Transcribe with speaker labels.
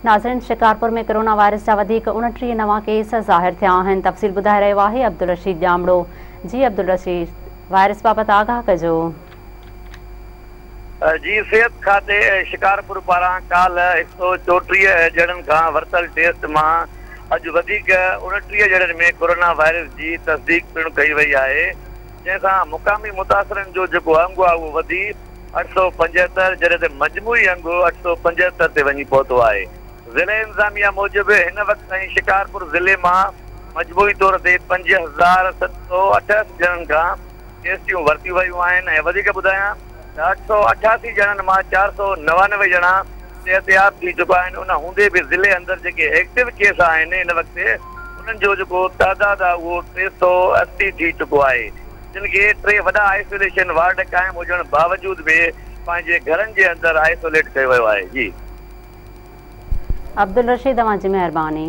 Speaker 1: ناظرين Shikarpur ۾ corona virus جا وڌيڪ 29 نوان ڪيس ظاهر ٿيا آهن. تفصيل ٻڌائي رهيو آهي عبدالرشيد ڄامڙو. جي عبدالرشيد وائرس بابت آگاهه ڪجو.
Speaker 2: جي صحت کاتي شڪارپور پاران ڪالهه 134 ڄڻن کان ورتل ٽيسٽ مان اڄ وڌيڪ 29 ڄڻن ۾ ڪورونا وائرس جي تصديق پڻ ڪئي وئي آهي جنهن سان مقامي متاثرن جو جيڪو انگ آهي اهو وڌي 875 جڏهن ته مجموعي انگ 875 تي وڃي پهتو آهي. ضلعي انتظاميا موجب هن وقت تائين شڪارپور ضلعي مان مجموعي طور تي 5788 ڄڻن کان ٽيسٽيون ورتيون ويون آهن ۽ وڌيڪ ٻڌايان ته 888 ڄڻن مان 499 ڄڻا صحتياب ٿي چڪا آهن ان هوندي به ضلعي اندر جيڪي ايڪٽو ڪيس آهن هن وقت انهن جو جيڪو تعداد آهي اهو 380 ٿي چڪو آهي. جن کي ٽي وڏا آئسوليشن وارڊ قائم هجڻ باوجود به پنهنجي گهرن جي اندر آئسوليٽ ڪيو ويو آهي. جي.
Speaker 1: عبدالرشيد اوهان جي مهرباني.